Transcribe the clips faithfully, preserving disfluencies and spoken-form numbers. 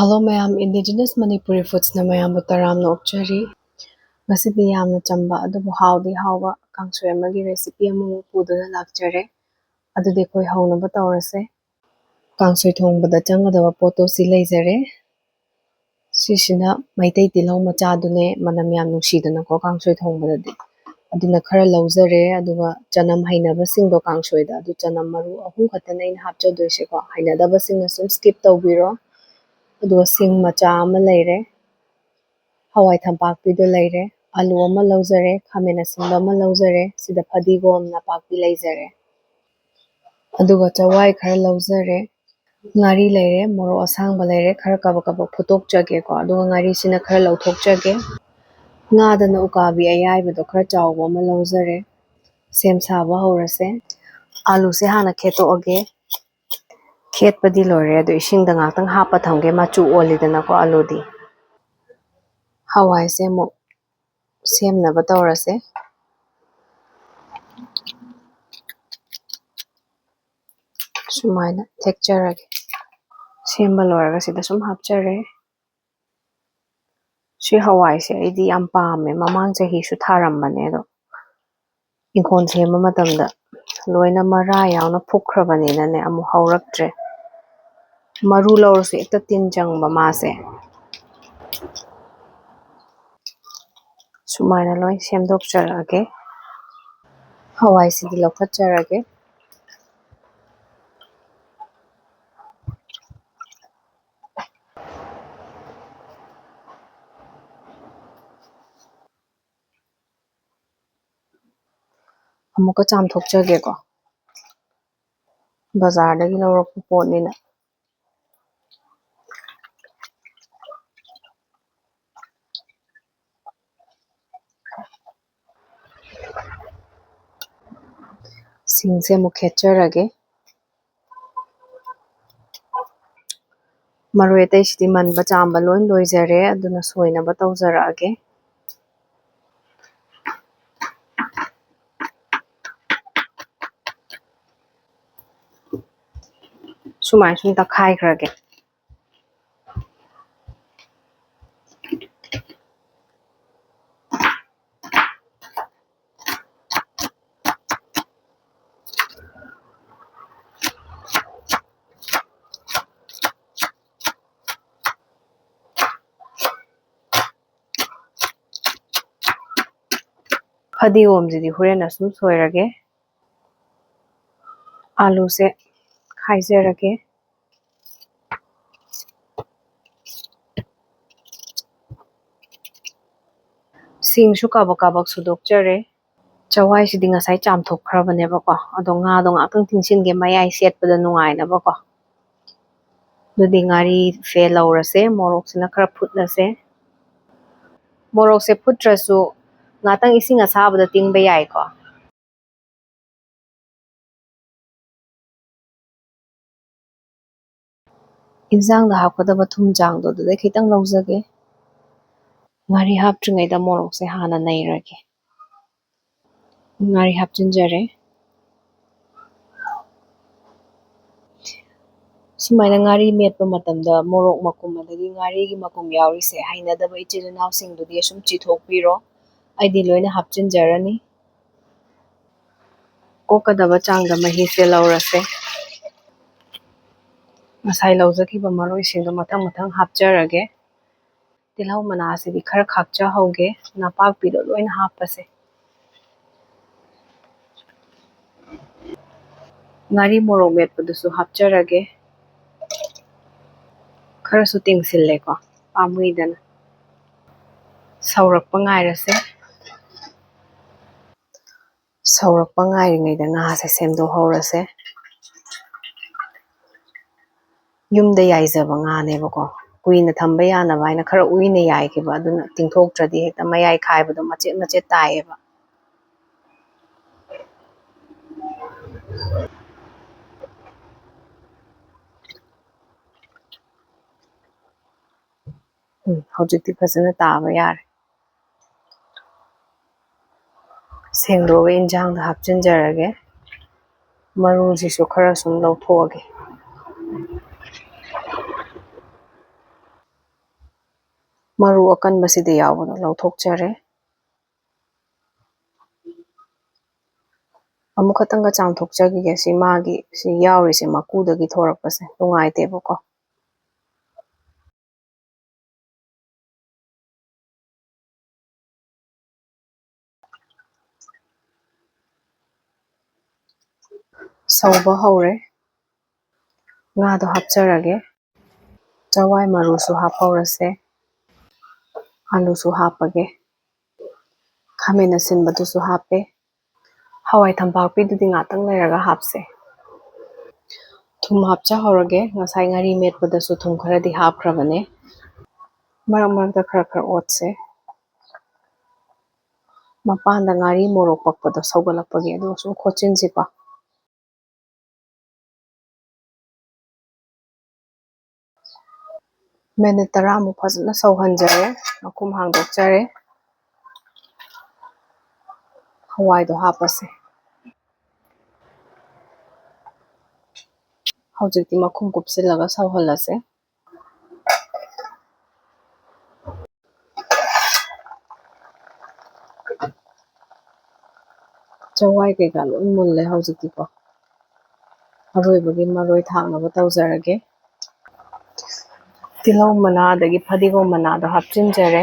Hello ꯃꯌꯥꯝ, Indigenous Manipuri Foodsꯅ ꯃꯌꯥꯝꯕꯨ ꯇꯔꯥꯝꯅ ꯑꯣꯛꯆꯔꯤ꯫ ꯉꯁꯤꯗꯤ ꯌꯥꯝꯅ ꯆꯝꯕ ꯑꯗꯨꯕꯨ ꯍꯥꯎꯗꯤ ꯍꯥꯎꯕ ꯀꯥꯡꯁꯣꯏ ꯑꯃꯒꯤ recipe ꯑꯃꯃꯨꯛ ꯄꯨꯗꯨꯅ ꯂꯥꯛꯆꯔꯦ꯫ ꯑꯗꯨꯗꯤ ꯑꯩꯈꯣꯏ ꯍꯧꯅꯕ ꯇꯧꯔꯁꯦ꯫ ꯀꯥꯡꯁꯣꯏ ꯊꯣꯡꯕꯗ ꯆꯪꯒꯗꯕ ꯄꯣꯠꯇꯣ ꯁꯤ ꯂꯩꯖꯔꯦ꯫ ꯁꯤꯁꯤꯅ ꯃꯩꯇꯩ ꯇꯤꯜꯍꯧ ꯃꯆꯥꯗꯨꯅꯦ, ꯃꯅꯝ ꯌꯥꯝ ꯅꯨꯡꯁꯤꯗꯅꯀꯣ ꯀꯥꯡꯁꯣꯏ ꯊꯣꯡꯕꯗꯗꯤ꯫ ꯑꯗꯨꯅ ꯈꯔ ꯂꯧꯖꯔꯦ, ꯑꯗꯨꯒ ꯆꯅꯝ ꯍꯩꯅꯕꯁꯤꯡꯗꯣ ꯀꯥꯡꯁꯣꯏꯗ, ꯑꯗꯨ ꯆꯅꯝ ꯃꯔꯨ ꯑꯍꯨꯝ ꯈꯛꯇꯅꯦ ꯑꯩꯅ ꯍꯥꯞꯆꯗꯣꯏꯁꯦꯀꯣ꯫ ꯍꯩꯅꯗꯕꯁꯤꯡꯅ ꯁꯨꯝ skip ꯇꯧꯕꯤꯔꯣ꯫ ꯑꯗꯨꯒ ꯁꯤꯡ ꯃꯆꯥ ꯑꯃ ꯂꯩꯔꯦ, ꯍꯋꯥꯏ ꯊꯝꯄꯥꯛꯄꯤꯗꯣ ꯂꯩꯔꯦ, ꯑꯂꯨ ꯑꯃ ꯂꯧꯖꯔꯦ, ꯈꯥꯃꯦꯟ ꯑꯁꯤꯟꯕ ꯑꯃ ꯂꯧꯖꯔꯦ, ꯁꯤꯗ ꯐꯗꯤꯒꯣꯝ ꯅꯄꯥꯛꯄꯤ ꯂꯩꯖꯔꯦ꯫ ꯑꯗꯨꯒ ꯆꯋꯥꯏ ꯈꯔ ꯂꯧꯖꯔꯦ, ꯉꯥꯔꯤ ꯂꯩꯔꯦ, ꯃꯣꯔꯣꯛ ꯑꯁꯥꯡꯕ ꯂꯩꯔꯦ, ꯈꯔ ꯀꯕꯛ ꯀꯕꯛ ꯐꯨꯠꯇꯣꯛꯆꯒꯦꯀꯣ꯫ ꯑꯗꯨꯒ ꯉꯥꯔꯤꯁꯤꯅ ꯈꯔ ꯂꯧꯊꯣꯛꯆꯒꯦ꯫ ꯉꯥꯗꯅ ꯎꯀꯥꯕꯤ ꯑꯌꯥꯏꯕꯗꯣ ꯈꯔ ꯆꯥꯎꯕ ꯑꯃ ꯂꯧꯖꯔꯦ꯫ ꯁꯦꯝ ꯁꯥꯕ ꯍꯧꯔꯁꯦ꯫ ꯑꯂꯨꯁꯦ ꯍꯥꯟꯅ ꯈꯦꯠꯇꯣꯛꯑꯒꯦ꯫ ꯈꯦꯠꯄꯗꯤ ꯂꯣꯏꯔꯦ, ꯑꯗꯣ ꯏꯁꯤꯡꯗ ꯉꯥꯛꯇꯪ ꯍꯥꯞꯄ ꯊꯝꯒꯦ, ꯃꯆꯨ ꯑꯣꯜꯂꯤꯗꯅꯀꯣ ꯑꯂꯨꯗꯤ꯫ ꯍꯋꯥꯏꯁꯦ ꯑꯃꯨꯛ ꯁꯦꯝꯅꯕ ꯇꯧꯔꯁꯦ꯫ ꯁꯨꯃꯥꯏꯅ ꯊꯦꯛꯆꯔꯒꯦ꯫ ꯁꯦꯝꯕ ꯂꯣꯏꯔꯒ ꯁꯤꯗ ꯁꯨꯝ ꯍꯥꯞꯆꯔꯦ꯫ ꯁꯤ ꯍꯋꯥꯏꯁꯦ ꯑꯩꯗꯤ ꯌꯥꯝ ꯄꯥꯝꯃꯦ, ꯃꯃꯥꯡ ꯆꯍꯤꯁꯨ ꯊꯥꯔꯝꯕꯅꯦ, ꯑꯗꯣ ꯏꯪꯈꯣꯜ ꯁꯦꯝꯕ ꯃꯇꯝꯗ ꯂꯣꯏꯅ ꯃꯔꯥ ꯌꯥꯎꯅ ꯐꯨꯛꯈ꯭ꯔꯕꯅꯤꯅꯅꯦ ꯑꯃꯨꯛ ꯍꯧꯔꯛꯇ꯭ꯔꯦ꯫ ꯃꯔꯨ ꯂꯧꯔꯁꯨ ꯍꯦꯛꯇ ꯇꯤꯟ ꯆꯪꯕ ꯃꯥꯁꯦ꯫ ꯁꯨꯃꯥꯏꯅ ꯂꯣꯏ ꯁꯦꯝꯗꯣꯛꯆꯔꯛꯑꯒꯦ꯫ ꯍꯋꯥꯏꯁꯤꯗꯤ ꯂꯧꯈꯠꯆꯔꯒꯦ꯫ ꯑꯃꯨꯛꯀ ꯆꯥꯝꯊꯣꯛꯆꯒꯦꯀꯣ, ꯕꯖꯥꯔꯗꯒꯤ ꯂꯧꯔꯛꯄ ꯄꯣꯠꯅꯤꯅ꯫ ꯁꯤꯡꯁꯦ ꯑꯃꯨꯛ ꯈꯦꯠꯆꯔꯒꯦ꯫ ꯃꯔꯣꯏ ꯑꯇꯩꯁꯤꯗꯤ ꯃꯟꯕ ꯆꯥꯝꯕ ꯂꯣꯏ ꯂꯣꯏꯖꯔꯦ, ꯑꯗꯨꯅ ꯁꯣꯏꯅꯕ ꯇꯧꯖꯔꯛꯑꯒꯦ꯫ ꯁꯨꯃꯥꯏꯅ ꯁꯨꯝ ꯇꯛꯈꯥꯏꯈ꯭ꯔꯒꯦ꯫ ꯐꯗꯤꯒꯣꯝꯁꯤꯗꯤ ꯍꯣꯔꯦꯟ ꯑꯁꯨꯝ ꯁꯣꯏꯔꯒꯦ꯫ ꯑꯥꯂꯨꯁꯦ ꯈꯥꯏꯖꯔꯒꯦ꯫ ꯁꯤꯡꯁꯨ ꯀꯥꯕꯛ ꯀꯥꯕꯛ ꯁꯨꯗꯣꯛꯆꯔꯦ꯫ ꯆꯋꯥꯏꯁꯤꯗꯤ ꯉꯁꯥꯏ ꯆꯥꯝꯊꯣꯛꯈ꯭ꯔꯕꯅꯦꯕꯀꯣ, ꯑꯗꯣ ꯉꯥꯗꯣ ꯉꯥꯛꯇꯪ ꯇꯤꯡꯁꯤꯟꯒꯦ, ꯃꯌꯥꯏ ꯁꯦꯠꯄꯗ ꯅꯨꯡꯉꯥꯏꯅꯕꯀꯣ꯫ ꯑꯗꯨꯗꯤ ꯉꯥꯔꯤꯁꯦ ꯂꯧꯔꯁꯦ, ꯃꯣꯔꯣꯛꯁꯤꯅ ꯈꯔ ꯐꯨꯠꯂꯁꯦ꯫ ꯃꯣꯔꯣꯛꯁꯦ ꯐꯨꯠꯇ꯭ꯔꯁꯨ ꯉꯥꯛꯇꯪ ꯏꯁꯤꯡ ꯑꯁꯥꯕꯗ ꯇꯤꯡꯕ ꯌꯥꯏꯀꯣ꯫ ꯏꯟꯁꯥꯡꯗ ꯍꯥꯞꯀꯗꯕ ꯊꯨꯝ ꯆꯥꯡꯗꯣ ꯑꯗꯨꯗꯩ ꯈꯤꯇꯪ ꯂꯧꯖꯒꯦ꯫ ꯉꯥꯔꯤ ꯍꯥꯞꯇ꯭ꯔꯤꯉꯩꯗ ꯃꯣꯔꯣꯛꯁꯦ ꯍꯥꯟꯅ ꯅꯩꯔꯒꯦ꯫ ꯉꯥꯔꯤ ꯍꯥꯞꯆꯤꯟꯖꯔꯦ꯫ ꯁꯨꯃꯥꯏꯅ ꯉꯥꯔꯤ ꯃꯦꯠꯄ ꯃꯇꯝꯗ ꯃꯣꯔꯣꯛ ꯃꯀꯨꯝ ꯑꯗꯒꯤ ꯉꯥꯔꯤꯒꯤ ꯃꯀꯨꯝ ꯌꯥꯎꯔꯤꯁꯦ ꯍꯩꯅꯗꯕ ꯏꯆꯤꯜ ꯏꯅꯥꯎꯁꯤꯡꯗꯨꯗꯤ ꯑꯁꯨꯝ ꯆꯤꯊꯣꯛꯄꯤꯔꯣ꯫ ꯑꯩꯗꯤ ꯂꯣꯏꯅ ꯍꯥꯞꯆꯤꯟꯖꯔꯅꯤ꯫ ꯀꯣꯛꯀꯗꯕ ꯆꯥꯡꯗ ꯃꯍꯤꯁꯦ ꯂꯧꯔꯁꯦ꯫ ꯉꯁꯥꯏ ꯂꯧꯖꯈꯤꯕ ꯃꯔꯣꯏꯁꯤꯡꯗꯣ ꯃꯊꯪ ꯃꯊꯪ ꯍꯥꯞꯆꯔꯒꯦ꯫ ꯇꯤꯜꯍꯧ ꯃꯅꯥꯁꯤꯗꯤ ꯈꯔ ꯈꯥꯛꯆꯍꯧꯒꯦ, ꯅꯄꯥꯛꯄꯤꯗꯣ ꯂꯣꯏꯅ ꯍꯥꯞꯄꯁꯦ꯫ ꯉꯥꯔꯤ ꯃꯣꯔꯣꯛ ꯃꯦꯠꯄꯗꯨꯁꯨ ꯍꯥꯞꯆꯔꯒꯦ꯫ ꯈꯔꯁꯨ ꯇꯦꯡꯁꯤꯜꯂꯦꯀꯣ, ꯄꯥꯝꯃꯨꯏꯗꯅ꯫ ꯁꯧꯔꯛꯄ ꯉꯥꯏꯔꯁꯦ꯫ ꯁꯧꯔꯛꯄ ꯉꯥꯏꯔꯤꯉꯩꯗ ꯉꯥꯁꯦ ꯁꯦꯝꯗꯣꯛꯍꯧꯔꯁꯦ꯫ ꯌꯨꯝꯗ ꯌꯥꯏꯖꯕ ꯉꯥꯅꯦꯕꯀꯣ, ꯀꯨꯏꯅ ꯊꯝꯕ ꯌꯥꯅꯕ ꯍꯥꯏꯅ ꯈꯔ ꯎꯏꯅ ꯌꯥꯏꯈꯤꯕ, ꯑꯗꯨꯅ ꯇꯤꯡꯊꯣꯛꯇ꯭ꯔꯗꯤ ꯍꯦꯛꯇ ꯃꯌꯥꯏ ꯈꯥꯏꯕꯗꯣ ꯃꯆꯦꯠ ꯃꯆꯦꯠ ꯇꯥꯏꯌꯦꯕ꯫ ꯎꯝ, ꯍꯧꯖꯤꯛꯇꯤ ꯐꯖꯅ ꯇꯥꯕ ꯌꯥꯔꯦ꯫ ꯁꯦꯡꯗꯣꯛꯑꯒ ꯏꯟꯁꯥꯡꯗ ꯍꯥꯞꯆꯤꯟꯖꯔꯒꯦ꯫ ꯃꯔꯨꯁꯤꯁꯨ ꯈꯔ ꯁꯨꯝ ꯂꯧꯊꯣꯛꯑꯒꯦ꯫ ꯃꯔꯨ ꯑꯀꯟꯕꯁꯤꯗ ꯌꯥꯎꯕꯗꯣ ꯂꯧꯊꯣꯛꯆꯔꯦ꯫ ꯑꯃꯨꯛ ꯈꯛꯇꯪꯒ ꯆꯥꯝꯊꯣꯛꯆꯈꯤꯒꯦ꯫ ꯁꯤ ꯃꯥꯒꯤ ꯁꯤ ꯌꯥꯎꯔꯤꯁꯦ ꯃꯀꯨꯗꯒꯤ ꯊꯣꯔꯛꯄꯁꯦ ꯅꯨꯡꯉꯥꯏꯇꯦꯕꯀꯣ꯫ ꯁꯧꯕ ꯍꯧꯔꯦ꯫ ꯉꯥꯗꯣ ꯍꯥꯞꯆꯔꯒꯦ꯫ ꯆꯋꯥꯏ ꯃꯔꯨꯁꯨ ꯍꯥꯞꯍꯧꯔꯁꯦ꯫ ꯑꯂꯨꯁꯨ ꯍꯥꯞꯄꯒꯦ꯫ ꯈꯥꯃꯦꯟ ꯑꯁꯤꯟꯕꯗꯨꯁꯨ ꯍꯥꯞꯄꯦ꯫ ꯍꯋꯥꯏ ꯊꯝꯄꯥꯛꯄꯤꯗꯨꯗꯤ ꯉꯥꯛꯇꯪ ꯂꯩꯔꯒ ꯍꯥꯞꯁꯦ꯫ ꯊꯨꯝ ꯍꯥꯞꯆꯍꯧꯔꯒꯦ꯫ ꯉꯁꯥꯏ ꯉꯥꯔꯤ ꯃꯦꯠꯄꯗꯁꯨ ꯊꯨꯝ ꯈꯔꯗꯤ ꯍꯥꯞꯈ꯭ꯔꯕꯅꯦ꯫ ꯃꯔꯛ ꯃꯔꯛꯇ ꯈꯔ ꯈꯔ ꯑꯣꯠꯁꯦ꯫ ꯃꯄꯥꯟꯗ ꯉꯥꯔꯤ ꯃꯣꯔꯣꯛ ꯄꯛꯄꯗꯣ ꯁꯧꯒꯠꯂꯛꯄꯒꯤ ꯑꯗꯨꯒ ꯁꯨꯝ ꯈꯣꯠꯆꯤꯟꯁꯤꯀꯣ꯫ ꯃꯤꯅꯤꯠ ꯇꯔꯥꯃꯨꯛ ꯐꯖꯅ ꯁꯧꯍꯟꯖꯔꯦ꯫ ꯃꯈꯨꯝ ꯍꯥꯡꯗꯣꯛꯆꯔꯦ꯫ ꯍꯋꯥꯏꯗꯣ ꯍꯥꯞꯄꯁꯦ꯫ ꯍꯧꯖꯤꯛꯇꯤ ꯃꯈꯨꯝ ꯀꯨꯞꯁꯤꯜꯂꯒ ꯁꯧꯍꯜꯂꯁꯦ꯫ ꯆꯋꯥꯏ ꯀꯩꯀꯥ ꯂꯣꯏ ꯃꯨꯜꯂꯦ ꯍꯧꯖꯤꯛꯇꯤꯀꯣ꯫ ꯑꯔꯣꯏꯕꯒꯤ ꯃꯔꯣꯏ ꯊꯥꯛꯅꯕ ꯇꯧꯖꯔꯒꯦ꯫ ꯇꯤꯜꯍꯧ ꯃꯅꯥ ꯑꯗꯒꯤ ꯐꯗꯤꯒꯣꯝ ꯃꯅꯥꯗꯣ ꯍꯥꯞꯆꯤꯟꯖꯔꯦ꯫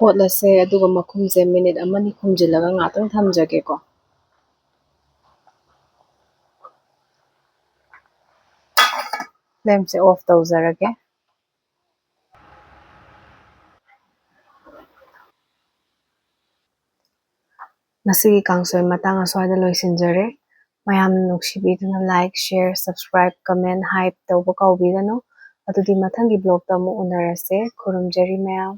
ꯑꯣꯠꯂꯁꯦ, ꯑꯗꯨꯒ ꯃꯈꯨꯝꯁꯦ ꯃꯤꯅꯤꯠ ꯑꯃꯅꯤ ꯈꯨꯝꯖꯤꯜꯂꯒ ꯉꯥꯛꯇꯪ ꯊꯝꯖꯒꯦꯀꯣ꯫ ꯐ꯭ꯂꯦꯝꯁꯦ ꯑꯣꯐ ꯇꯧꯖꯔꯒꯦ꯫ ꯉꯁꯤꯒꯤ ꯀꯥꯡꯁꯣꯏ ꯃꯇꯥꯡ ꯑꯁ꯭ꯋꯥꯏꯗ ꯂꯣꯏꯁꯤꯟꯖꯔꯦ꯫ ꯃꯌꯥꯝꯅ ꯅꯨꯡꯁꯤꯕꯤꯗꯨꯅ like, share, subscribe, comment, hype ꯇꯧꯕ ꯀꯥꯎꯕꯤꯒꯅꯨ꯫ ꯑꯗꯨꯗꯤ ꯃꯊꯪꯒꯤ vlogꯇ ꯑꯃꯨꯛ ꯎꯅꯔꯁꯦ꯫ ꯈꯨꯔꯨꯝꯖꯔꯤ ꯃꯌꯥꯝ꯫